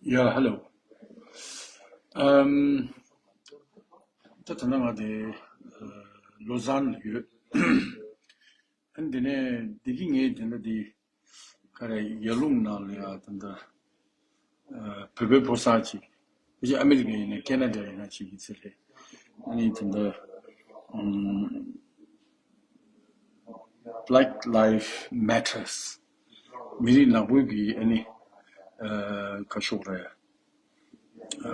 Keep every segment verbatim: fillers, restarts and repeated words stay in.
Yeah, hello. Um, ད་ད་ནང་ང་དེ་ལོ་ཟན་ལ་ཡོད། ཨ་ནི་དེ་ནས་དེ་གི་ངས་དེ་འདྲ་དེ་ག་རེ་ཡར་ཀླུང་ནང་ལ་ཡ་དེ་འདྲ་བོད་པའི་ཕོ་གསར་ཅིག་ཕལ་ཆེར་ཨ་མི་རི་ཀ་ཡིན་ན་ཁེ་ན་ཌ་ཡིན་ན་ཅིག་ཡིན་ཚེ་རེད། ཨ་ནི་དེ་འདྲ་ཨམ། Black Life Matters། མི་རིགས་ནག་པོའི་གི་ཨ་ནི་ཨ་ག་ཤོག་རེད། ཨ་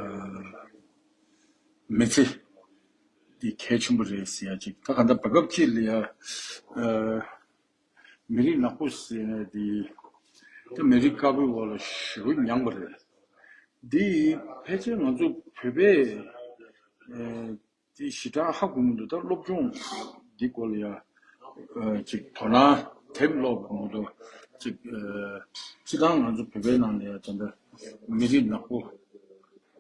མི་ཚེ་འདི་གལ་ཆེན་པོ་རེད་ཟེར་ཡ་ཅིག་ད་ག་འདྲ་བར་སྐབས་ཅིག་ལ་ཡ་ཨ་མི་རིགས་ནག་པོ་ཟེར་ནས་འདི་ད་མི་རིགས་དཀར་པོའི་འོག་ལ་ཞེ་པོ་མྱངས་པ་རེད། འདི་ཕལ་ཆེར་ང་ཚོ་བོད་པས་ཨ་དེ་ཞེ་དྲག་ཧ་གོ་མི་འདུག་ད་སློབ་སྦྱོང་འདི་སྐོར་ལ་ཡ་ཨ་ཅིག་དོ་སྣང་དེབ་ཀློག་པ་མ་གཏོགས་ཅིག་ཨ་སྤྱིར་བཏང་ང་ཚོ་བོད་པའི་ནང་ལ་ཡ་ད་ལྟ་མི་རིགས་ནག་པོ་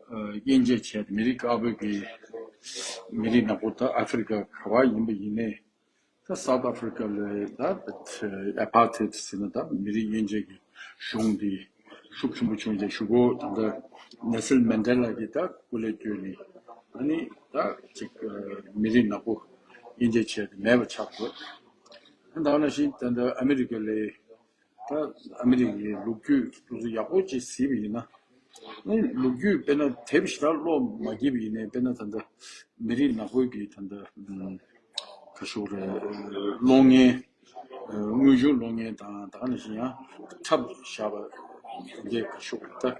ཨ་དབྱེ་འབྱེད་བྱས་ཏེ་མི་རིགས་དཀར་པོའི་གི་མི་རིགས་ནག་པོ་ད་ཨ་ཧྥེ་རི་ཀ་ག་བ་ཡིན་པ་ཡིན་ནའི་ད་སའུ་ཐི་ཨ་ཧྥེ་རི་ཀ་ལ་ད་ཨ་པར་ཐའེད་ཟེར་ན་ད་མི་རིགས་དབྱེ་འབྱེད་ཀྱི་གཞུང་འདི་ཤུགས་ཆེན་པོ་བྱུང་རྗེས་གཞུག་གུ་ད་ལྟ་ནེལ་སན་མན་ཌེ་ལ་གིས་ད་སྐུ་ལས་བསྐྱོན་ནས་ཨ་ནི་ད་ཅིག་ཨ་མི་རིགས་ནག་པོ་དབྱེ་འབྱེད་བྱས་ཏེ་མེད་པ་ཆགས་དགོས། ད་ག་ནང་བཞིན་ད་ལྟ་ཨ་མི་རི་ཀ་ལ་ད་ཨ་མི་རི་ཀའི་ལོ་རྒྱུས་སོ་སོ་ཡག་པོ་ཅིག་གཟིགས་པ་ཡིན་ན་ཨ་ནི་ལོ་རྒྱུས་དཔེར་ན་དེབ་ཞེ་དྲག་ཀློག་མ་བགྱིས་པ་ཡིན་ནའི་དཔེར་ན་ད་ལྟ་མི་རིགས་ནག་པོའི་གི་ད་ལྟ་ཨ་ག་ཤོག་རེད། གློག་བརྙན། དངོས་བྱུང་གློག་བརྙན་དང་ད་ག་ནང་བཞིན་ཡང་འཁྲབ་བཞག་པ་འདི་ག་ཤོག་རེད་ད།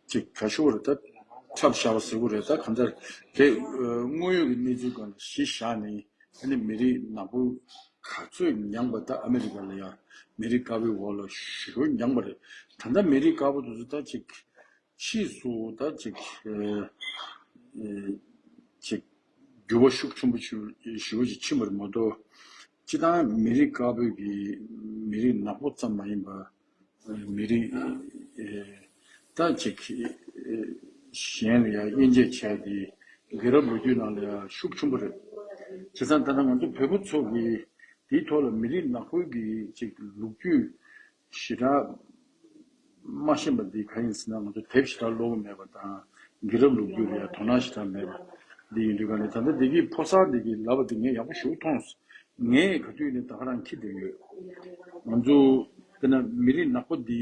ཅིག་ག་ཤོག་རེད་ད། འཁྲབ་བཞག་པ་ཟེར་དགོས་རེད་ད་གང་ལྟར་དེ་དངོས་ཡོད་ཀྱི་གནས་ཚུལ་སྒང་ལ་གཞི་བཞག་ནས་ཨ་ནི་མི་རིགས་ནག་པོ་ག་ཚོད་མྱངས་པ་ད་ཨ་མི་རི་ཀ་ལ་ཡང་མི་རིགས་དཀར་པོའི་འོག་ལ་ཞེ་པོ་མྱངས་པ་རེད། ད་ལྟ་མི་རིགས་དཀར་པོ་དེ་ཚོ་ད་ཅིག་ཕྱིས་སུ་ད་ཅིག་ཨེ་ཨེ་ཅིག་འགྱུར་བ་ཤུགས་ཆེན་པོ་ཞིག་ཞེ་པོ་ཅིག་ཕྱིན་པ་རེད་མ་གཏོགས་སྤྱིར་བཏང་མི་རིགས་དཀར་པོའི་གི་མི་རིགས་ནག་པོ་ཙམ་མ་ཡིན་པ་མི་རིགས་ཨེ་ད་ཅིག་ཨེ་གཞན་ལ་ཡང་དབྱེ་འབྱེད་བྱས་ཏེ་རྒྱལ་རབས་ལོ་རྒྱུས་ནང་ལ་ཡང་ཤུགས་ཆེན་པོ་རེད། བྱས་ཙང་ད་ལྟ་ང་ཚོ་བོད་པ་ཚོ་གིས་དེའི་ཐོག་ལ་མི་རིགས་ནག་པོའི་གི་ཅིག་ལོ་རྒྱུས་ཞེ་དྲག་མ་ཤེས་པ་འདི་ག་ཡིན་ཟེར་ན་ང་ཚོ་དེབ་ཞེ་དྲག་ཀློག་གི་མེད་པ་དང་རྒྱལ་རབས་ལོ་རྒྱུས་ལ་ཡང་དོ་སྣང་ཞེ་དྲག་མེད་པ་འདི་ཡིན་དུས་ག་ནས་ད་ལྟ་འདི་གི་ཕོ་གསར་འདི་གི་ལབ་པ་འདི་ངས་ཡག་པོ་ཞེ་པོ་མཐོང་སོང་། ངས་ག་དུས་ནས་ད་ག་རང་འཁྱེར་བསྡད་ཡོད། ང་ཚོ་དཔེར་ན་མི་རིགས་ནག་པོ་འདི་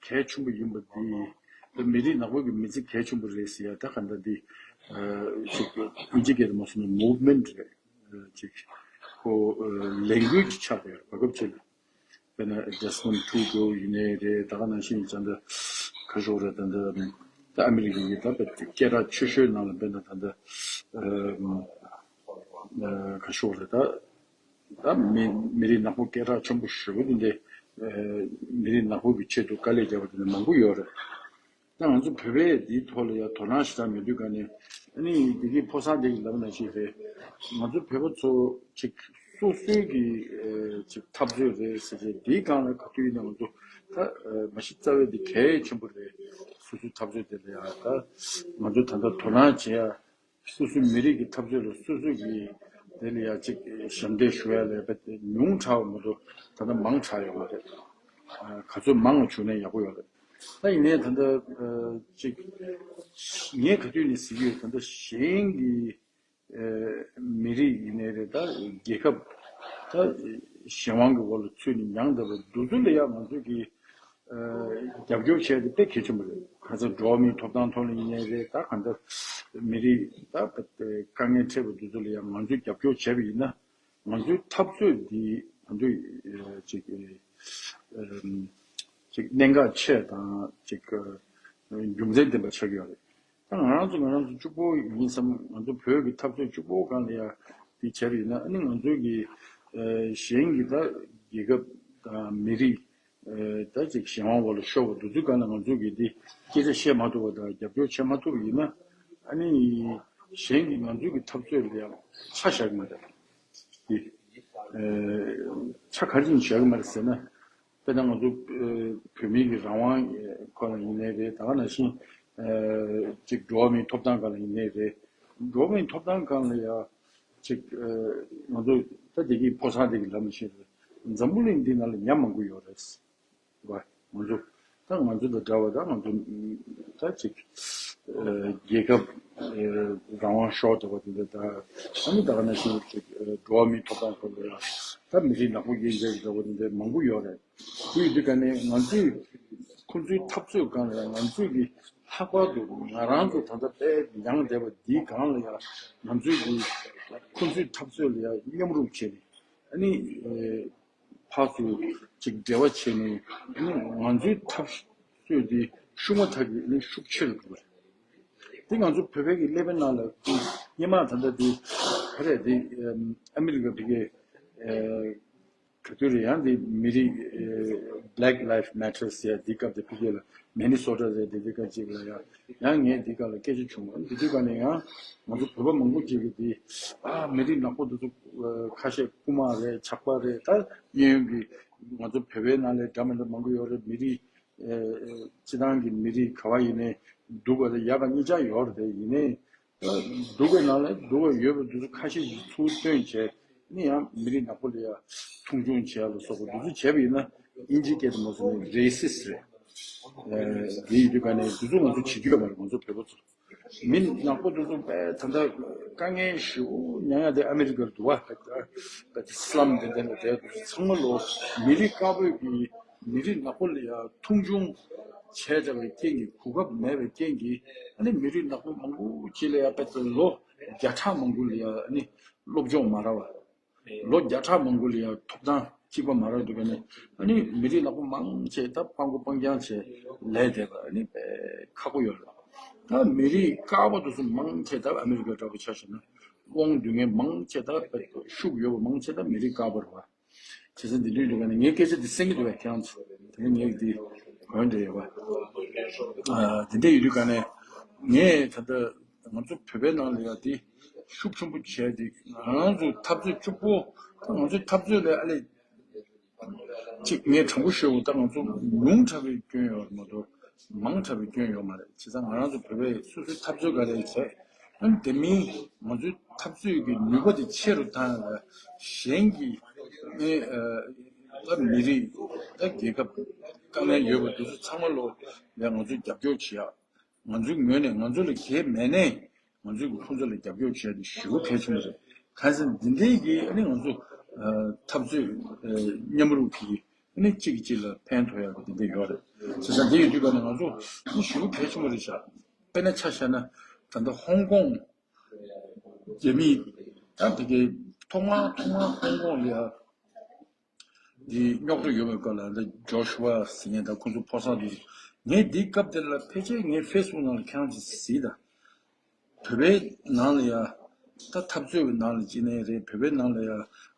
གལ་ཆེན་པོ་ཡིན་པ་འདི་ད་མི་རིགས་ནག་པོ་གི་མི་ཚེ་གལ་ཆེན་པོ་རེད་ཟེར་ཡ་ད་ག་འདྲ་འདི་ཅིག་ཨིན་ཇི་སྐད་དུ་མ་སོང་ན་movement་རེད། ཅིག་ཁོ་ལས་འགུལ་གྱི་ཆགས་པའི་བར་སྐབས་ཅིག་ལ། དཔེར་ན་ཇ་སི་ཊིན་ཊུ་རུ་ཌོ་ཡིན་ནའི་རེད། ད་ག་ནང་བཞིན་ཅང་ད་ག་ཤོག་རེད་ད་ད་ད་ཨ་མི་རི་ཀ་གི་ད་སྐད་གྲགས་ཆེ་ཤོས་ནང་ལ་དཔེར་ན་ད་ད་ག་ཤོག་རེད་ད་ད་མི་མི་རིགས་ནག་པོ་སྐད་གྲགས་ཆེན་པོ་ཞེ་པོ་དེ་འདྲའི་མི་རིགས་ནག་པོ་གི་ཆེད་དུ་དཀའ་ལས་བརྒྱབ་པ་དེ་འདྲ་མང་པོ་ཡོད་རེད། ད་ང་ཚོ་བོད་པས་འདིའི་ཐོག་ལ་ཡང་དོ་སྣང་ཞེ་དྲག་མེད་དུས་ག་ནས་ཨ་ནི་འདི་གི་ཕོ་གསར་འདི་གི་ལབ་ན་ཞིག་རེད། ང་ཚོ་བོད་པ་ཚོ་ཅིག་སོ་སོའི་གི་ཨེ་ཅིག་འཐབ་རྩོད་རེད་ཟེར་བྱས་འདིའི་སྒང་ལ་ག་དུས་ཡིན་ན་ང་ཚོ་ད་ཨེ་མ་གཞི་རྩ་བའི་འདི་གལ་ཆེན་པོ་རེད། སོ་སོའི་འཐབ་རྩོད་དེ་ལ་ཡང་ད་ང་ཚོ་ད་ལྟ་དོ་སྣང་བྱེད་ཡ། སོ་སོའི་མི་རིགས་ཀྱི་འཐབ་རྩོད་ལ་སོ་སོ་གིས་དེ་ལ་ཡ་གཅིག་ཞབས་འདེགས་ཞུ་ཡ་ལས་པ་དེ་ཉུང་དྲགས་པ་མ་གཏོགས་ད་ལྟ་མང་དྲགས་ཡོད་མ་རེད། ཨ་ག་ཚོད་མང་བ་བྱུང་ན་ཡག་པོ་ཡོད་རེད། ད་ཡིན་ནའི་ད་ལྟ་ཨ་གཅིག་ངས་ག་དུས་ནས་ཟེར་གྱི་ཡོད། ད་ལྟ་གཞན་གྱི་ཨ་མི་རིགས་ཡིན་ནའི་རེད། ད་རྒྱལ་ཁབ་ད་གཞན་དབང་གི་འོག་ལ་ཚུད་ནས་མྱངས་བསྡད་པ་འདི་ཚོ་ལ་ཡ་ང་ཚོ་གིས། རྒྱབ་སྐྱོར་བྱས་ཏེ་དཔེ་གལ་ཆེན་པོ་རེད། ཁ་སང་འགྲོ་བ་མིའི་ཐོབ་ཐང་ཐོག་ལ་ཡིན་ནའི་རེད། ད་གང་ལྟར་མི་རིགས་ད་དཀའ་ངལ་འཕྲད་པ་འདི་ཚོ་ལ་ཡང་ང་ཚོས་རྒྱབ་སྐྱོར་བྱས་པ་ཡིན་ན་ང་ཚོའི་འཐབ་རྩོད་འདི་ང་ཚོས་ཅིག་ཅིག་གནད་འགག་ཆེ་དང་ཅིག་རྒྱུ་མཚན་ལྡན་པ་ཆགས་ཀྱི་ཡོད་རེད། ད་ང་རང་ཚོ་ང་རང་ཚོ་གཅིག་པོ་ཡིན་བསམ། ང་ཚོ་བོད་ཀྱི་འཐབ་རྩོད་གཅིག་པོ་སྒང་ལ་ཡང་འདི་བྱས་པ་ཡིན་ན་ཨ་ནི་ང་ཚོ་གི་གཞན་གྱི་ད་རྒྱལ་ཁབ་དང་མི་རིགས། ད་ཅིག་གཞན་དབང་འོག་ལ་ཤོར་བ་འདི་ཚོའི་སྒང་ལ་ང་ཚོས་ཀྱིས་འདི་སྐད་ཆ་བཤད་མ་ཐུབ་པ་དང་རྒྱབ་སྐྱོར་བྱེད་མ་ཐུབ་པ་ཡིན་ན་ཨ་ནི་གཞན་གྱིས་ང་ཚོའི་གི་འཐབ་རྩོད་ལ་ཡང་ཆ་བཞག་གི་མ་རེད། འདི་ཆ་ག་རེ་བྱས་ནས་བཞག་གི་མ་རེད་ཟེར་ན་དཔེར་ན་ང་ཚོ་བོད་མིའི་གི་རང་དབང་སྐོར་ལ་ཡིན་ནའི་རེད། ད་ག་ནང་བཞིན་ཅིག་འགྲོ་བ་མིའི་ཐོབ་ཐང་སྒང་ལ་ཡིན་ནའི་རེད། འགྲོ་བ་མིའི་ཐོབ་ཐང་སྒང་ལ་ཡང་ཅིག་ང་ཚོ་ད་དེ་གི་ཕོ་གསར་དེ་གི་ལབ་ན་ཤེས་རེད། འཛམ་བུ་གླིང་འདི་ནང་ལ་ཉམས་མང་པོ་ཡོད་རེད། བ། ང་ཚོ་ ད་ང་ཚོ་དང་འདྲ་བ་ད་ང་ཚོ་ད་ཅིག་རྒྱལ་ཁབ་རང་དབང་ཤོར་བསྡད་པ་དེ་འདྲ། ད་ཨ་ནི་ད་ག་ནང་བཞིན་ཅིག་འགྲོ་བ་མིའི་ཐོབ་ཐང་སྐོར་ལ་ཡང་ད་མི་རིགས་ནག་པོ་རྒྱན་ཆ་འདྲ་བོ་དེ་འདྲ་མང་པོ་ཡོད་རེད། དེ་ཡོད་དུས་ག་ནས་ང་ཚོས་ཁོང་ཚོའི་འཐབ་རྩོད་སྒང་ལ་ང་ཚོས་ཀྱི་ལྷག་པར་དུ་ང་རང་ཚོ་ད་ལྟ་དཔེ་མྱངས་བསྡད་པ་འདིའི་སྒང་ལ་ཡང་ང་ཚོས་ཀྱི་ཁོང་ཚོའི་འཐབ་རྩོད་ལ་ཡང་མཉམ་རུབ་བྱས་ནས་ཨ་ནི་ཕར་ཚུར་ཅིག་འབྲེལ་བ་བྱས་ནས་ཨ་ནི་ང་ཚོའི་འཐབ་རྩོད་འདི་ཤུགས་མ་ཐག་གིས་ཨ་ནི་ཤུགས་ཆེ་རུ་འགྲོ་གི་རེད། འདི་ང་ཚོ་བོད་པའི་གི་ཀླད་པའི་ནང་ལ་སྔོན་མ་ད་ལྟ་འདི་ག་རེ་འདི་ཨམ་ཨ་མི་རི་ཀ་ཕ་གིའི་ག་དུས་རེད་ཡང་འདི་མི་རིགས་Black Lives Matters ཟེར་འདི་སྐབས་དེ་ཕ་གི་ལ་མི་ནི་སོ་ཊ་རེད། འདི་འདི་སྐབས་ཅིག་ལ་ཡང་ཡང་ངས་འདི་སྐབས་ལ་སྐད་ཆ་བྱུང་བ་འདི་དུས་ག་ནས་ཡང་ང་ཚོ་བོད་པ་མང་པོ་ཅིག་གིས་འདི་ཨ་མི་རིགས་ནག་པོ་འདི་ཚོ་ཁ་ཤས་རྐུ་མ་རེད། ཇག་པ་རེད། ད་གཡས་གཡོན་གྱི་ང་ཚོ་བོད་པའི་ནང་ལ་འདྲ་མི་འདྲ་མང་པོ་ཡོད་རེད། མི་རིགས་སྤྱི་བཏང་གི་མི་རིགས་ག་བ་ཡིན་ནའི་སྡུག་པ་དང་ཡག་ག་གཉིས་ཆ་ཡོད་རེད། དེ་ཡིན་ནའི་སྡུག་པའི་ནང་ལ་སྡུག་པ་ཡོད་པ་འདི་ཚོ་ཁ་ཤས་ཤིག་ཚུར་བཏོན་བྱས་ནི་ཡང་མི་རིགས་ནག་པོ་ལ་ཡང་མཐོང་ཆུང་བྱས་ལ་སོགས་པ་འདི་ཚོ་བྱས་པ་ཡིན་ན་དབྱིན་ཇིའི་སྐད་དུ་མ་སོང་ནས་རེ་སིས་རེད། དེ་ཡིན་དུས་ག་ནས་འདི་ཚོ་ང་ཚོ་བྱེད་རྒྱུ་ཡོད་མ་རེད། ང་ཚོ་བོད་པ་ཚོ་མི་ནག་པོ་འདི་ཚོ་དཔེ་ད་ལྟ་དཀའ་ངལ་ཞེ་པོ་མྱངས་ཡ་དེ་ཨ་མི་རི་ཀར་འདུག་བ། སི་ལམ་དེ་འདྲ་ལ་བསྡད་འདུག་ཚང་མ་ལོ་མི་རིགས་དཀར་པོའི་གི་མི་རིགས་ནག་པོ་ལ་ཡང་མཐོང་ཆུང་བྱས་བསྡད་པའི་རྐྱེན་གྱིས་གོ་སྐབས་མེད་པའི་རྐྱེན་གྱིས་ཨ་ནི་མི་རིགས་ནག་པོ་མང་པོ་ཅིག་ལ་ཡང་དཔེ་ལོ་བརྒྱ་ཕྲག་མང་པོ་ལ་ཡང་ཨ་ནི་སློབ་སྦྱོང་མ་རག་པ། ལོ་བརྒྱ་ཕྲག་མང་པོ་ལ་ཡང་ཐོབ་ཐང་གཅིག་པ་མ་རག་འདུག་ག་ནི་ཨ་ནི་མི་རིགས་ནག་པོ་མང་ཆེ་ད་སྤྲང་པོ་སྤྲང་རྐྱང་བྱས་ལས་བསྡད་པ་ཨ་ནི་དཔེ་ཁག་པོ་ཡོད་རེད། ད་མི་རིགས་དཀར་པོ་དེ་ཚོ་མང་ཆེ་ད་ཨ་མི་རི་ཀ་འདྲ་པོ་ཆ་བཞག་ན་དབང་སྡུད་མཁན་མང་ཆེ་ད་དཔེ་ཤུགས་ཡོད་པ་མང་ཆེ་ད་མི་རིགས་དཀར་པོ་རེད་བ། བྱས་ཙང་འདི་འདྲའི་འདུག་ག་ནི་ངའི་སྐད་ཆ་འདི་གསན་གྱི་འདུག་བས་ཁྱེད་རང་ཚོ། དེ་ནི་ངས་འདི་གོན་འདྲ་ཡོད་པ། དེ་འདྲ་ཡོད་དུས་ག་ནས་ངས་ད་ལྟ་ང་ཚོ་བོད་པའི་ནང་ལ་ཡ་འདི་ཤུགས་ཆེན་པོ་བྱས་ཏེ་ང་རང་ཚོ་འཐབ་རྩོད་གཅིག་པོ་ད་ང་ཚོའི་འཐབ་རྩོད་ལ་ཨ་ལས་གཅིག་ངས་དྲང་པོ་ཤོད་དགོས། ད་ང་ཚོ་ཉུང་དྲགས་པའི་སྐྱོན་ཡོད་མ་གཏོགས་མང་དྲགས་པའི་སྐྱོན་ཡོད་མ་རེད། བྱས་ཙང་ང་རང་ཚོ་བོད་པས་སོ་སོའི་འཐབ་རྩོད་ག་རེ་བྱས་ཨ་ནི་དེ་མིན་ང་ཚོའི་འཐབ་རྩོད་ཀྱི་ནུས་པ་དེ་ཆེ་རུ་བཏང་ཡ་ལ་གཞན་གྱི་ཨ་ད་མི་རིགས་ད་རྒྱལ་ཁབ་དཀའ་ངལ་ཡོད་པ་དེ་ཚོ་ཚང་མ་ལོ་ལ་ང་ཚོས་རྒྱབ་སྐྱོར་བྱེད་ཡ། ང་ཚོའི་ངོས་ནས་ང་ཚོ་ལ་གལ་མེད་ནའི་ང་ཚོས་ཀྱི་ཁོང་ཚོ་ལ་རྒྱབ་སྐྱོར་བྱས་ཏེ་ཞེ་པོ་གལ་ཆེན་པོ་རེད། གང་ཟེར་ན་འདི་འདྲའི་གི་ཨ་ནི་ང་ཚོ་འཐབ་རྩོད་མཉམ་རུབ་ཀྱིས་ཨ་ནི་གཅིག་གིས་གཅིག་ལ་ཕན་ཐོགས་ཡག་གི་འདི་འདྲ་ཡོད་རེད། བྱས་ཙང་འདི་ཡོད་དུས་ག་ནས་ང་ཚོ་ཨ་ནི་ཞེ་པོ་གལ་ཆེན་པོ་རེད་ཤག་དཔེར་ན་ཆ་བཞག་ན་ད་ལྟ་ཧོང་ཀོང་རྒྱ་མིས་ད་དེ་གའི་ཐོག་མར་ཐོག་མར་ཧོང་ཀོང་ལ་ཡ། འདི་རྙོག་དྲ་ཡོད་པའི་སྐོར་ལ་འདི་ཇོ་ཤུ་ཝ་ཟེར་མཁན་དང་ཁོང་ཚོ་ཕོ་གསར་འདི་ངས་འདི་སྐབས་དེར་ལ་ཕལ་ཆེར་ངའི་ཕེ་སི་བུག་ནང་ལ་ཁྱེད་རང་ཚོས་གཟིགས་དང་། བོད་པའི་ནང་ལ་ཡ་ད་འཐབ་རྩོད་པའི་ནང་ལ་ཅི་ནས་རེད། བོད་པའི་ནང་ལ་ཡ་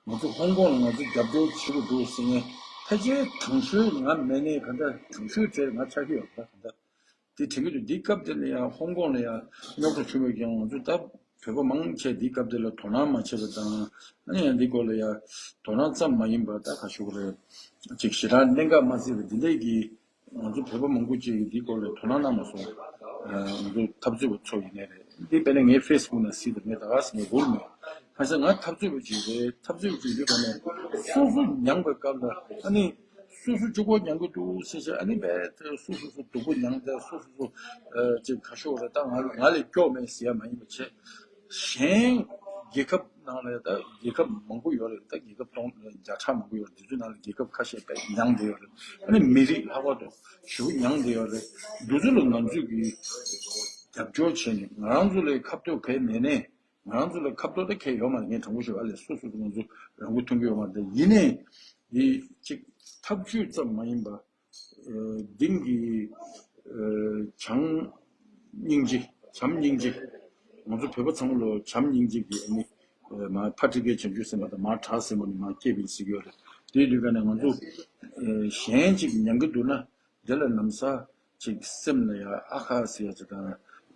ང་ཚོ་ཧོང་ཀོང་ལ་ང་ཚོ་རྒྱབ་སྐྱོར་བྱེད་དགོས་འདུག་ཟེར་མཁན་ཕལ་ཆེར་དང་ཤོས་ང་མེད་ནའི་ག་འདྲ་དང་ཤོས་བྱས་ང་ཆགས་ཀྱི་ཡོད་པ་ག་འདྲ། དེ་དྲན་གྱི་འདུག་འདི་སྐབས་དེ་ལ་ཡང་ཧོང་ཀོང་ལ་ཡང་རྙོག་དྲ་བྱུང་བའི་རྐྱེན་ང་ཚོ་ད་བོད་པ་མང་ཆེ་འདི་སྐབས་དེ་ལ་དོ་སྣང་མ་བྱས་པ་དང་ཨ་ནི་ཡང་འདི་སྐོར་ལ་ཡང་དོ་སྣང་ཙམ་མ་ཡིན་པར་ད་ག་ཞུ་གི་རེད། ཅིག་ཞེ་དྲག་གནད་འགག་མ་བརྩིས་པའི་འདི་འདྲས་ཀྱི་ང་ཚོ་བོད་པ་མང་པོ་ཅིག་གིས་འདི་སྐོར་ལ་དོ་སྣང་གནང་མ་སོང་། ང་ཚོ་འཐབ་རྩོད་པ་ཚོ་ཡིན་ནའི་རེད། འདི་དཔེར་ན་ངའི་ཕེ་སི་བུག་ནང་གཟིགས་དང་ངས་ད་ག་སེ་ངས་སྒུག་མེད། ཁ་སང་ང་འཐབ་རྩོད་པ་ཅིག་རེད། འཐབ་རྩོད་པ་ཅིག་འདི་ག་ནས་སོ་སོ་མྱངས་པའི་སྐབས་ལ་ཨ་ནི། སོ་སོ་གཅིག་པོ་མྱངས་ཀྱི་འདུག་ཟེར་བྱས་ཨ་ནི་བས་སོ་སོ་སོ་སྡུག་པོ་མྱངས་ཏེ་སོ་སོ་སོ་ཅིག་ཁ་ཤོག་རེད། ད་ང་ང་ལས་སྐྱོ་མེད་ཟེར་ཡ་མ་ཡིན་པ་བྱས། གཞན་རྒྱལ་ཁབ་ནང་ལ་ད་རྒྱལ་ཁབ་མང་པོ་ཡོད་རེད། ད་རྒྱལ་ཁབ་སྟོང་བརྒྱ་ཕྲག་མང་པོ་ཡོད་རེད། དེ་ཚོའི་ནང་ལ་རྒྱལ་ཁབ་ཁ་ཤས་བས་མྱངས་བསྡད་ཡོད་རེད། ཨ་ནི་མི་རིགས་ལྷག་པར་དུ་ཞེ་པོ་མྱངས་བསྡད་ཡོད་རེད། འདི་ཚོ་ལ་ང་ཚོས་ཀྱི་རྒྱབ་སྐྱོར་བྱས་ནས་ང་རང་ཚོ་ལ་ཁ་ཕྱོགས་གལ་མེད་ནའི། ང་རང་ཚོ་ལ་ཁ་ཕྱོགས་ད་གལ་ཡོད་མ་རེད། ངས་དྲང་པོ་ཞུ་ཨ་ལས་སོ་སོ་སོ་ང་ཚོ་རང་མགོ་ཐོན་གྱི་ཡོད་མ་རེད། ཡིན་ནའི་འདི་གཅིག་ཐབས་ཇུས་ཙམ་མ་ཡིན་པ་གདིང་གི་བྱམས་སྙིང་རྗེ་བྱམས་སྙིང་རྗེ་ང་ཚོ་བོད་པ་ཚང་མ་ལོ་བྱམས་སྙིང་རྗེ་གི་ཨ་ནི་མ་ཕ་ཊི་ཀའི་བྱང་ཆུབ་སེམས་དཔའ་དང་མ་བྲག་སྲིན་མོ་ནི་མ་སྐྱེས་པའི་ཟིག་ཡོད་རེད། དེའི་དུས་ཀ་ནས་ང་ཚོ་གཞན་གཅིག་མྱང་གི་འདུག་ན། དེ་ལ་ན་བཟའ་ཅིག་སེམས་ལ་ཡ་ཨ་ཁ་ཟེར་ཡ་ཅིག་དང་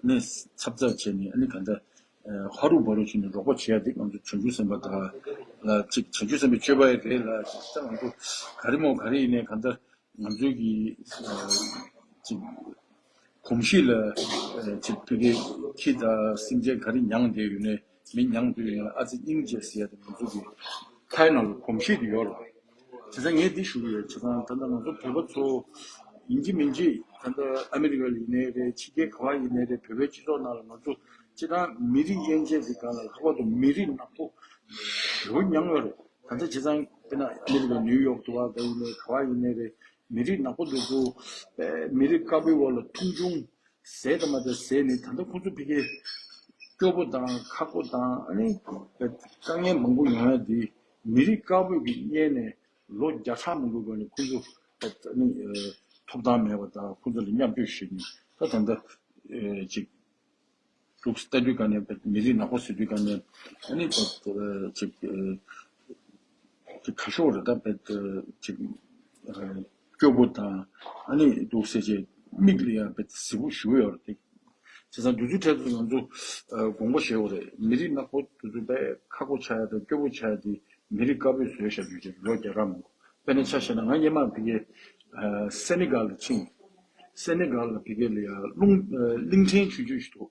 ནི་ཚབ་ཚབ་བྱས་ནས་ཨ་ནི་ག་འདྲ་ཧ་རུ་བ་རུ་བྱས་ནས་རོགས་པ་བྱེད་ཡ་དེ་ང་ཚོ་བྱང་ཆུབ་སེམས་དཔའ་དག་ལ་ཅིག་བྱང་ཆུབ་སེམས་དཔའི་སྤྱོད་པ་ཡི་རེད་ལ་ཅིག་ད་ང་ཚོ་ག་རེ་མོ་ག་རེ་ཡིན་ནའི་ག་འདྲ་ང་ཚོའི་གི་ཅིག་གོམས་གཤིས་ལ་ཅིག་ཕ་གི་ཁྱི་དང་སེམས་ཅན་ག་རེ་མྱངས་བསྡད་ཡོད་ནའི་མི་མྱངས་དུས་ཡང་ཨ་ཙི་སྙིང་རྗེ་ཟེར་ཡ་དེ་ང་ཚོ་གི་ཁའི་ནང་ལ་གོམས་གཤིས་དེ་ཡོད་རེད། བྱས་ཙང་ངས་འདི་ཞུ་གི་ཡོད། བྱས་ཙང་ད་ལྟ་ང་ཚོ་བོད་པ་ཚོ་ ཡིན་གཅིག་མིན་གཅིག་ད་ལྟ་ཨ་མི་རི་ཀ་ལ་ཡིན་ནའི་རེད། ཕྱི་རྒྱལ་ག་བ་ཡིན་ནའི་རེད། བོད་པའི་སྤྱི་ཚོགས་ནང་ལ་ང་ཚོ་སྤྱིར་བཏང་མི་རིགས་དབྱེ་འབྱེད་འདི་སྒང་ལ་ལྷག་པར་དུ་མི་རིགས་ནག་པོ་ཞེ་པོ་མྱངས་ཡོད་རེད། ད་ལྟ་བྱས་ཙང་དཔེར་ན་ཨ་མི་རི་ཀ་ནིའུ་ཡོག་ཏུ་བ་ད་ཡིན་ནའི་ག་བ་ཡིན་ནའི་རེད། མི་རིགས་ནག་པོ་འདི་ཚོ་དཔེ་མི་རིགས་དཀར་པོའི་འོག་ལ་མཐོང་ཆུང་ཟས་དང་མ་དང་ཟས་ནི་ད་ལྟ་ཁོང་ཚོ་ཕ་གིའི་སྐྱོ་པོ་དང་ཁག་པོ་དང་ཨ་ནི་དཀའ་ངལ་མང་པོ་ཡོང་ཡ་འདི་མི་རིགས་དཀར་པོའི་གི་གཉེན་ནས་ལོ་བརྒྱ་ཕྲག་མང་པོའི་སྒང་ནས་ཁོང་ཚོ་ཨ་ནི་ཐོབ་ཐང་མེད་པ་དང་ཁོང་ཚོ་ལ་མཉམ་སྤྱོད་བྱེད་ནས་ད་ད་ལྟ་ཅིག་འདུག་ལྟ་དུས་ག་ནས་མི་རིགས་ནག་པོ་ཟེར་དུས་ག་ནས་ཨ་ནི་ཅིག་ཅིག་ཁ་ཤོག་རེ་ད་བེད་ཅིག་སྐྱོ་པོ་དང་ཨ་ནི་འདུག་སེ་ཅིག་མིག་ལ་ཡང་བེད་གཟི་པོ་ཞུ་ཡོད་རེད། བྱས་ཙང་དུས་ཚོད་འཕྲལ་དུ་ང་ཚོ་དགོངས་པ་བཞེས་དགོས་རེད། མི་རིགས་ནག་པོ་དེ་ཚོ་དཔེ་ཁག་པོ་ཆགས་ཡ་དང་སྐྱོ་པོ་ཆགས་ཡ་དེ་མི་རིགས་དཀར་པོས་བཟོས་བཞག་རྒྱུ་ཅིག་ལོ་བརྒྱ་ཕྲག་མང་པོ། དཔེར་ན་ཆ་བཞག་ན་ང་སྔོན་མ་ཕ་གིའི་སེ་ནི་གལ་ལ་ཕྱིན། སེ་ནི་གལ་ལ་ཕ་གི་ལ་ཡ་རླུང་གླིང་ཕྲན་ཆུང་ཆུང་ཞིག་འདུག་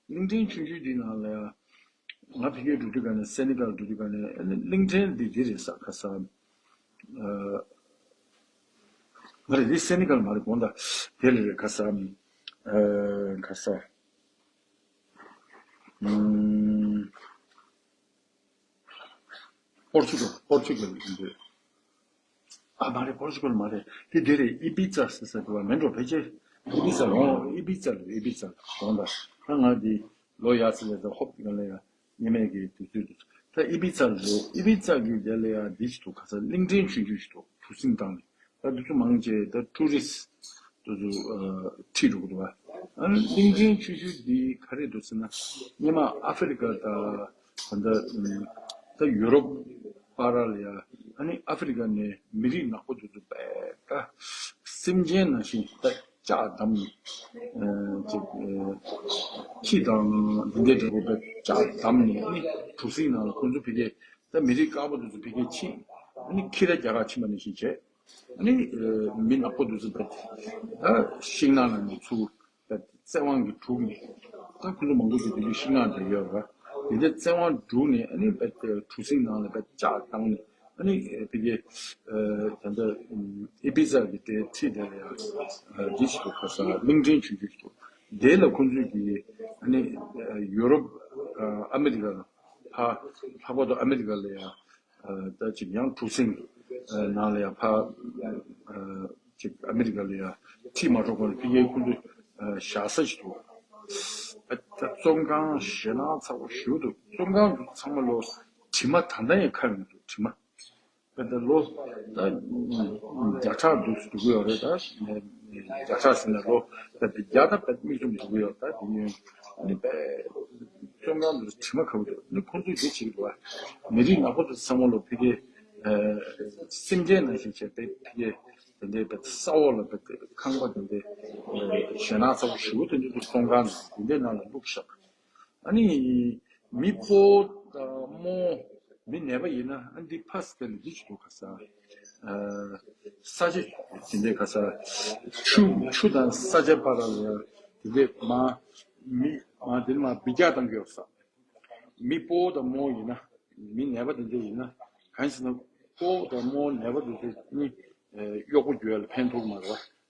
གླིང་ཕྲན་ཆུང་ཆུང་འདི་ནང་ལ་ཡ། ང་ཕ་གིར་འགྲོ་དུས་ག་ནས་སེ་ནི་གལ་འགྲོ་དུས་ག་ནས་ཨ་ནི་གླིང་ཕྲན་འདི་འདི་རེད་ས་ཁ་ས། ཨ། མ་རེད། འདི་སེ་ནི་གལ་མ་རེད། དགོངས་དག་དེ་ལ་རེད་ཁ་ས། ཨ། ཁ་ས། ཨུམ། པོར་ཆུ་གལ། པོར་ཆུ་གལ་ཡིན་འདུག་ཨ་མ་རེད། པོར་ཆུ་གལ་མ་རེད། དེ་དེ་རེད། ཨི་བི་ཙ་ཟེར་ས་དེ་བ་མེན་འགྲོ་ཕལ་ཆེར། ཨི་བི་ཙ་རོང་། ཨི་བི་ཙ་རེད། ཨི་བི་ཙ་རོང་ད། ད་ང་འདི་ལོ་ཡག་ས་ལས་ད་ཧོབ་ཡོང་ལ་ཡ་ཉི་མའི་གི་དུས་ཚོད་དུ་ད་ཨི་བི་ཙ་རེད། ཨི་བི་ཙ་གི་དེ་ལ་ཡ་འདི་ཞིག་འདུག་ཁ་ས་གླིང་ཕྲན་ཆུང་ཆུང་ཞིག་འདུག་གྲུ་གཟིངས་བཏང་ནས། ད་དུས་ཚོད་མང་ཆེ་ད་ཊུ་རི་སི་ཊི་དུ་ཚོ་ཨ་ཁྲིད་འགྲོ་གི་འདུག་བ། ཨ་ནི་གླིང་ཕྲན་ཆུང་ཆུང་འདི་ག་རེ་འདུག་ཟེར་ན། སྔོན་མ་ཨ་ཧྥེ་རི་ཀ་དང་ད་ལྟ་ད་ཡུ་རོབ་བར་ལ་ཡ། ཨ་ནི་ཨ་ཧྥེ་རི་ཀ་ནས་མི་རིགས་ནག་པོ་དུ་ཚོ་དཔེ་ད་སེམས་ཅན་ནང་བཞིན་ད་ལྕགས་བསྡམས་ནས་ཨ་ཅིག་ཨ་ཁྱི་དང་འདི་འདྲའི་འདྲ་པོ་དཔེ་ལྕགས་བསྡམས་ནས། ཨ་ནི་གྲུ་གཟིངས་ནང་ལ་ཁོང་ཚོ་ཕ་གིའི་ད་མི་རིགས་དཀར་པོ་དུ་ཚོ་ཕ་གིར་ཕྱིན། ཨ་ནི་ཁྱི་ར་རྒྱ་གར་ཕྱིན་པ་ནང་བཞིན་བྱས། ཨ་ནི་ཨ་མི་ནག་པོ་དུ་ཚོ་ད་ཤིང་ནགས་ནང་ནས་ཚུར་ད་བཙན་དབང་གིས་སྒྲུག་ནས། ད་ཁོ་ཚོ་མང་པོ་ཞིག་དེ་དུས་ཤིང་ནགས་དེ་ཡོད་ར། དེ་འདྲ་བཙན་དབང་སྒྲུག་ནས། ཨ་ནི་ད་གྲུ་གཟིངས་ནང་ལ་ད་ལྕགས་བཏང་ནས། ཨ་ནི་ཕ་གིའི་ད་ལྟ་ཨི་བི་ཙ་གི་དེ་ཁྲིད་དེ་ལ་ཡ་འདི་ཞིག་འདུག་ཁ་ས་གླིང་ཕྲན་ཆུང་ཆུང་ཞིག་འདུག་དེ་ལ་ཁོ་ཚོས་ཀྱིས་ཨ་ནི་ཡུ་རོབ་ཨ་མི་རི་ཀ་ལ་ཕ་ལྷག་པར་དུ་ཨ་མི་རི་ཀ་ལ་ཡ། ད་ཅིག་ཡང་གྲུ་གཟིངས་ནང་ལ་ཡང་ཕ་ཅིག་ཨ་མི་རི་ཀ་ལ་ཡང་ཁྲིད་མ་འགྲོ་གོང་ལ་ཕ་གིའི་ཁོ་ཚོ་བཞག་ས་ཞིག་འདུག་ད་བཙོན་ཁང་ཞེད་སྣང་ཚ་པོ་ཞེ་པོ་འདུག་བཙོན་ཁང་དུ་ཚང་མ་ལོ་དྲི་མ་ད་ལྟ་ཡང་ཁ་ཡོང་འདུག་དྲི་མ། ད་ལོ་ད་བརྒྱ་ཕྲག་འདུག་འགྲོ་གི་ཡོད་རེད། ད་བརྒྱ་ཕྲག་ཟེར་ན་ལོ་ད་བརྒྱ་དང་བརྒྱ་མིག་བཙུམ་འགྲོ་གི་ཡོད། ད་དེ་ནས་ཨ་ནི་བཙོན་ཁང་དུ་དྲི་མ་ཁ་བོ་འདུག་ཨ་ནི་ཁོང་ཚོས་དེ་བྱེད་ཀྱི་འདུག་བ། མི་རིགས་ནག་པོ་དེ་ཚང་མ་ལོ་ཕ་གིའི་སེམས་ཅན་ནང་བཞིན་བྱས་ཏེ། ཕ་གིའི་དེ་འདྲའི་ས་འོག་ལ་ཁང་པ་དེ་འདྲའི་ཞེད་སྣང་ཚ་པོ་ཞེ་པོ་དེ་འདྲའི་བཙོན་ཁང་དེ་འདྲའི་ནང་ལ་བླུགས་བཞག་ཨ་ནི་མི་ཕོ་དང་རྨོ་མི་ནད་པ་ཡིན་ན། ཨ་འདི་ཕ་སི་དེ་ལ་འདི་ཅི་འདུག་ག་ས། ས་ཆ་དེ་འདྲའི་ག་ས་ཆུ་ཆུ་དང་ས་ཆ་བར་ལ་དེ་འདྲའི་མ་མི་མ་དེ་ནི་མ་འབུད་རྒྱག་བཏང་གི་ཡོད་ས། མི་ཕོ་དང་རྨོ་ཡིན་ན། མི་ནད་པ་དེ་འདྲ་ཡིན་ན། གང་ཡིན་ཟེར་ན་ཕོ་དང་རྨོ་ནད་པ་དེ་ཚོ་གཉིས་གཡོག་པོ་རྒྱུ་ལ་ཕན་ཐོགས་མ་རེད་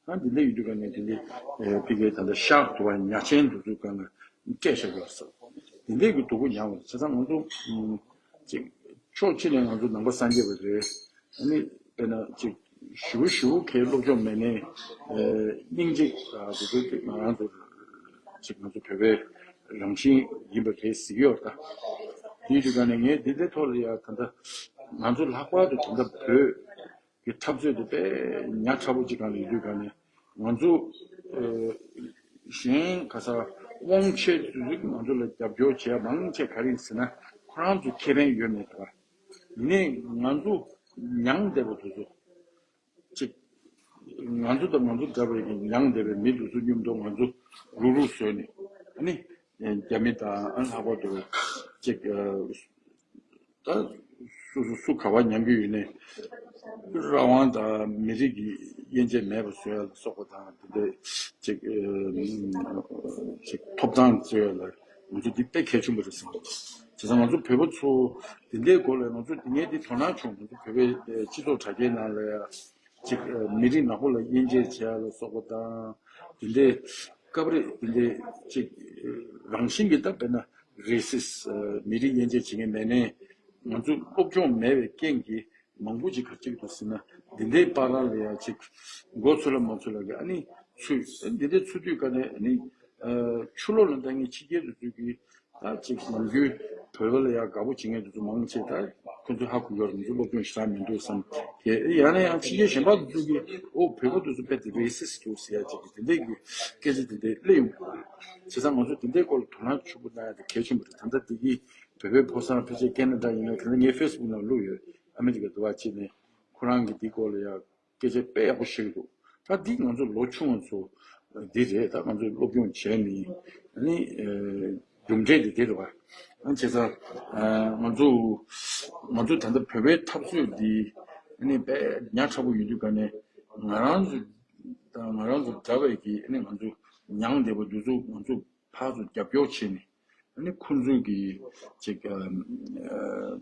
བ། ཨ་འདི་འདྲ་ཡིན་དུས་ག་ནས་དེ་འདྲའི་ཕ་གིའི་ད་ལྟ་ཤག་ཏུ་བ་ཉ་ཆེན་དེ་ཚོ་སྒང་ལ་སྤྲད་བཞག་ཡོད་ས། དེ་འདྲའི་གི་སྡུག་པོ་མྱངས་པ་རེད། བྱས་ཙང་ང་ཚོ་ཅིག་ཕྱོགས་གཅིག་ནས་ང་ཚོ་ནང་པ་སངས་རྒྱས་པ་རེད། ཨ་ནི་དཔེར་ན་ཅིག་ཞེ་པོ་ཞེ་པོ་གའི་སློབ་སྦྱོང་མེད་ནའི་སྙིང་རྗེ་དང་དེ་ཚོ་ཅིག་ང་རང་ཚོ་ཅིག་ང་ཚོ་བོད་པའི་རང་བཞིན་ཡིན་པ་རེད་ཟེར་གྱི་ཡོད་རེད། ད་དེའི་དུས་ག་ནས་ངས་འདི་འདྲའི་ཐོག་ལ་ཡ་ད་ལྟ་ང་ཚོ་ལྷག་པར་དུ་ད་ལྟ་བོད་ཀྱི་འཐབ་རྩོད་དེ་དཔེ་ཉག་ཕྲ་པོ་ཅིག་སྒང་ལ་ཡོད་དུས་ག་ནས་ང་ཚོ་གཞན་ག་ས་དབང་ཆེ་དེ་ཚོས་ང་ཚོ་ལ་རྒྱབ་སྐྱོར་བྱེད་ཡ་མང་ཆེ་ག་རེ་ཡིན་ཟེར་ན། ཁོ་རང་ཚོ་ཁེ་ཕན་ཡོད་མེད་དང་། ཡིན་ནའི་ང་ཚོ་མྱངས་བསྡད་པ་དེ་ཚོ་ཅིག་ང་ཚོ་དང་ང་ཚོ་འདྲ་བའི་གི་མྱངས་བསྡད་པའི་མི་དེ་ཚོ་མཉམ་དུ་ང་ཚོ་རུག་རུག་བཟོས་ནས། ཨ་ནི་རྒྱ་མི་དང་ཨ་ལྷག་པར་དུ་ཅིག་ད་སུ་སུ་སུ་ག་བ་མྱངས་ཀྱི་ཡོད་ནའི་རང་དབང་དང་མི་རིགས་ཀྱི་དབྱེ་འབྱེད་མེད་པ་བཟོ་ཡ་ལ་སོགས་པ་དང་། དེ་འདྲའི་ཅིག་ཅིག་ཐོབ་ཐང་བཟོ་ཡ་ལ་ང་ཚོ་འདི་དཔེ་གལ་ཆེན་པོ་རེད་བསམ། བྱས་ཙང་ང་ཚོ་བོད་པ་ཚོ་དེ་འདྲའི་སྐོར་ལ་ང་ཚོ་ངས་འདི་དོ་སྣང་བྱུང་། ང་ཚོ་བོད་པའི་སྤྱི་ཚོགས་དྲ་རྒྱའི་ནང་ལ་ཡ་ ཅིག་མི་རིགས་ནག་པོ་ལ་དབྱེ་འབྱེད་བྱེད་ཡ་ལ་སོགས་པ་དང་། དེ་འདྲའི་སྐབས་རེ་དེ་འདྲའི་ཅིག་རང་བཞིན་གྱི་ད་དཔེར་ན་རེ་སིས་མི་རིགས་དབྱེ་འབྱེད་བྱེད་མཁན་མེད་ནས། ང་ཚོ་སློབ་སྦྱོང་མེད་པའི་རྐྱེན་གྱིས་མང་པོ་ཅིག་ག་ཅིག་ཏུ་ཟིན་ན། འདི་འདྲའི་བར་ལ་ཡ་ཅིག་མགོ་ཚོས་ལ་མ་ཚོས་ལ་གི་ཨ་ནི་ཚུད། འདི་འདྲའི་ཚུད་དུས་ཀ་ནས་ཨ་ནི་ཆུ་ལོག་ལ་འདང་ངེས་ཕྱི་རྒྱལ་དུ་ཚུད་ཀྱི། ད་ཅིག་ནམ་རྒྱུན་བོད་པ་ལ་ཡང་དགའ་པོ་བྱེད་མཁན་དེ་ཚོ་མང་ཆེ་ད་ཁོ་ཚོས་ཧ་གོ་ཡོད་རེད། ང་ཚོ་སློབ་སྦྱོང་ཞེ་དྲག་མི་འདུག་བསམ་གྱི། ཡང་ན་ཡང་ཕྱི་རྒྱལ་གཞན་པ་དེ་ཚོ་གིས་ཨོ་བོད་པ་དེ་ཚོ་དཔེ་དེ་རེ་སིས་འདུག་ཟེར་ཡ་ཅིག་གི་དེ་འདྲས་ཀྱི་སྐད་ཆ་དེ་འདྲས་སླེབས་ཡོང་གི་རེད། བྱས་ཙང་ང་ཚོ་དེ་འདྲའི་སྐོར་ལ་དོ་སྣང་ཆེན་པོ་གནང་ཡ་དེ་གལ་ཆེན་པོ་རེད། ད་ལྟ་དེ་གི་བོད་པའི་ཕོ་གསར་ཕལ་ཆེར་ཁེ་ན་ཌ་ཡིན་ན། དེ་ནས་ངའི་ཕེ་སི་བུག་ནང་བླུགས་ཡོད། ཨ་མི་རི་ཀ་འདྲ་བ་བྱས་ནས་ཁོ་རང་གི་དེ་སྐོར་ལ་ཡ། སྐད་ཆ་དཔེ་ཡག་པོ་བཤད་ཀྱི་འདུག་ད་འདི་ང་ཚོ་ལོ་ཆུང་བ་ཚོ་འདི་རེད། ད་ང་ཚོས་སློབ་སྦྱོང་བྱས་ནས་ཨ་ནི་རྒྱུ་འབྲས་འདི་དེ་རེད་བ། ཨ་བྱས་ཙང་ང་ཚོ་ང་ཚོ་ད་ལྟ་བོད་པའི་འཐབ་རྩོད་འདི་ཨ་ནི་དཔེ་ཉག་ཕྲ་པོ་ཡོད་དུས་ག་ནས་ང་རང་ཚོ་ད་ང་རང་ཚོ་འདྲ་བའི་གི་ཨ་ནི་ང་ཚོ་མྱང་འདས་པ་འདི་ཚོ་ང་ཚོ་ཕར་ཚུར་རྒྱབ་སྐྱོར་བྱས་ནས། ཨ་ནི་ཁོང་ཚོས་ཀྱི་ཅིག་ཨ་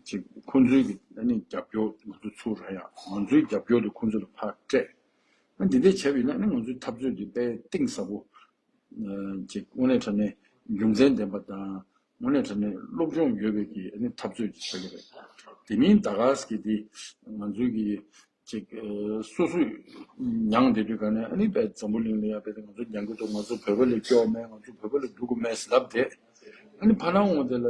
ཅིག་ཁོང་ཚོས་ཀྱི་ཨ་ནི་རྒྱབ་སྐྱོར་ང་ཚོ་ཚུར་རག་ཡ། ང་ཚོའི་རྒྱབ་སྐྱོར་དེ་ཁོང་ཚོ་ལ་ཕར་སྤྲད། ཨ་འདི་འདྲས་བྱས་པ་ཡིན་ན་ཨ་ནི་ང་ཚོའི་འཐབ་རྩོད་འདི་དཔེ་གཏིང་ཟབ་པོ། ཨ་ཅིག་དངོས་གནས་དྲང་གནས་རྒྱུ་མཚན་ལྡན་པ་དང་། དངོས་གནས་དྲང་གནས་སློབ་སྦྱོང་ཡོད་པའི་གི་ཨ་ནི་འཐབ་རྩོད་ཅིག་ཆགས་ཀྱི་རེད། དེ་མིན་ད་ག་ཟེ་གི་འདི་ང་ཚོའི་གི་ཅིག་ཨ་སོ་སོས་མྱངས་བསྡད་དུས་ག་ནས་ཨ་ནི་དཔེ་འཛམ་བུ་གླིང་ལ་ཡ་དཔེ་དེ་ང་ཚོ་མྱང་གི་འདུག་ང་ཚོ་བོད་པ་ལས་སྐྱོ་བ་མེད། ང་ཚོ་བོད་པ་ལས་སྡུག་གི་མེད་ཟེར་ལབ་བསྡད། ཨ་ནི་ཕར་ནང་འོང་དེ་ལ་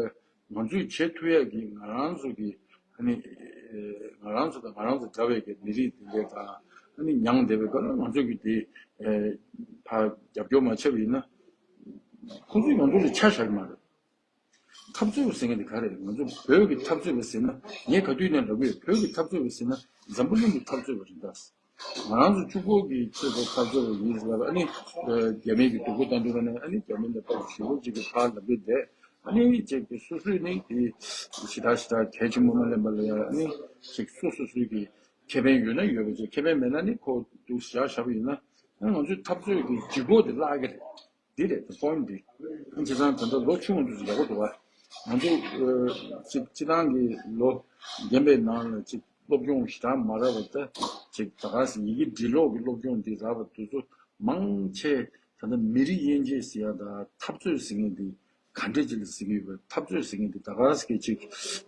ང་ཚོས་བྱེད་ཐུབ་ཡ་གི་ང་རང་ཚོ་གི་ཨ་ནི་ཨ་ང་རང་ཚོ་དང་ང་རང་ཚོ་འདྲ་བའི་གི་མི་རིགས་དེ་འདྲས་དང་ཨ་ནི་མྱངས་བསྡད་པའི་སྐབས་ལ་ང་ཚོ་གི་དེ་ཨ་ཕར་རྒྱབ་སྐྱོར་མ་བྱས་པ་ཡིན་ན། ཁོང་ཚོས་ང་ཚོ་ལ་ཆ་བཞག་གི་མ་རེད། འཐབ་རྩོད་པ་ཟེར་མཁན་དེ་ག་རེད། ང་ཚོ་བོད་ཀྱི་འཐབ་རྩོད་པ་ཟེར་ན། ངས་ག་དུས་ནས་ལབ་ཀྱི་ཡོད། བོད་ཀྱི་འཐབ་རྩོད་པ་ཟེར་ན་འཛམ་བུ་གླིང་གི་འཐབ་རྩོད་པ་རེད་ད། ང་རང་ཚོ་གཅིག་པོ་གི་ཆེད་དུ་འཐབ་རྩོད་པ་ཡིན་ཟེར་ལབ། ཨ་ནི་རྒྱ་མི་གི་སྡུག་པོ་བཏང་དུས་ནས་ཨ་ནི་རྒྱ་མི་ནས་ཕར་ཞེ་པོ་ཅིག་གི་ཕར་ལབ་ཀྱི་བསྡད། ཨ་ནི་ཅིག་གི་སོ་སོས་ནི་དེ་ཞེ་དྲག་ཞེ་དྲག་གལ་ཆེན་པོ་མ་ལེན་པ་ལ་ཡ། ཨ་ནི་ཅིག་སོ་སོ་སོའི་གི་ཁེ་ཕན་ཡོད་ན་ཡོད་པ་ཅིག་ཁེ་ཕན་མེད་ན་ནི་ཁོ་འདུག་བཞག་བཞག་པ་ཡིན་ན། ཨ་ང་ཚོའི་འཐབ་རྩོད་ཀྱི་ལྗིད་ཁོག་དེ་བརླག་གི་རེད། འདི་རེད་ད་པོ་ཡིན་ཊི་འདི། བྱས་ཙང་ད་ལྟ་ལོ་ཆུང་ངུ་འདི་ཚོ་ཡག་པོ་འདུག་བ། ང་ཚོ་ཨ་སྤྱི་སྤྱི་བཏང་གི་ལོ་རྒན་པའི་ནང་ལ་ཅིག་སློབ་སྦྱོང་ཞེ་དྲག་མ་རག་པ་ད་ཅིག་ད་ག་སེ་ཡི་གེ་འབྲི་ཀློག་གི་སློབ་སྦྱོང་འདི་རག་པ་དེ་ཚོ་མང་ཆེ་ད་ལྟ་མི་རིགས་དབྱེ་འབྱེད་ཟེར་ཡ་དང་འཐབ་རྩོད་ཟེར་མཁན་འདི་ག་འདྲས་ཅིག་ལ་ཟེར་གྱི་ཡོད་པ། འཐབ་རྩོད་ཟེར་མཁན་འདི་ད་ག་སེ་གི་ཅིག་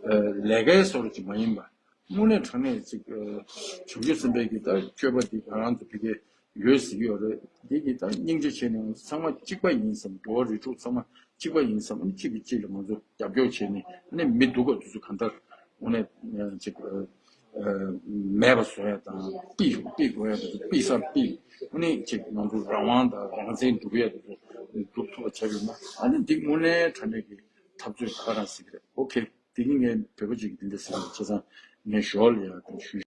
ཨ་ལས་ཀའི་བཟོ་འདྲ་ཅིག་མ་ཡིན་པ། དངོས་གནས་དྲང་གནས་ཅིག་ཨ་བྱང་ཆུབ་སེམས་དཔའི་གི་ད་སྤྱོད་པ་འདི་ང་རང་ཚོ་ཕ་གིར་ཡོད་ཟེར་གྱི་ཡོད་རེད། འདི་གི་ད་སྙིང་རྗེ་བྱས་ནས་ཚང་མ་གཅིག་པ་ཡིན་བསམ། འགྲོ་བ་རིགས་དྲུག་ཚང་མ་གཅིག་པ་ཡིན་བསམ། ཨ་ནི་གཅིག་གིས་གཅིག་ལ་ང་ཚོ་རྒྱབ་སྐྱོར་བྱས་ནས། ཨ་ནི་མི་སྡུག་པ་དེ་ཚོ་གང་ལྟར་དངོས་གནས་ཅིག་ཨ་ཨ་མེད་པ་བཟོ་ཡ་དང་། ཕུད་ཕུད་དགོས་ཡ་དེ་ཚོ་ཕུད་ས་ཕུད། ཨ་ནི་ཅིག་ང་ཚོ་རང་དབང་དང་རང་བཙན་སྒྲུབ་ཡ་དེ་ཚོ་སྒྲུབ་ཐུབ་པ་བྱས་པ་ཡིན་ན། ཨ་ནི་འདི་དངོས་གནས་དྲང་གནས་ཀྱི་འཐབ་རྩོད་ད་ག་རང་ཟེར་གྱི་རེད། ཨོ་ཁེ། དེ་གི་ངས་བོད་པ་ཅིག་གི་འདི་འདྲ་ཟེར་བ་བྱས་ཙང་ངས་ཞོར་ལ་ཡ་དེ་ཞུ།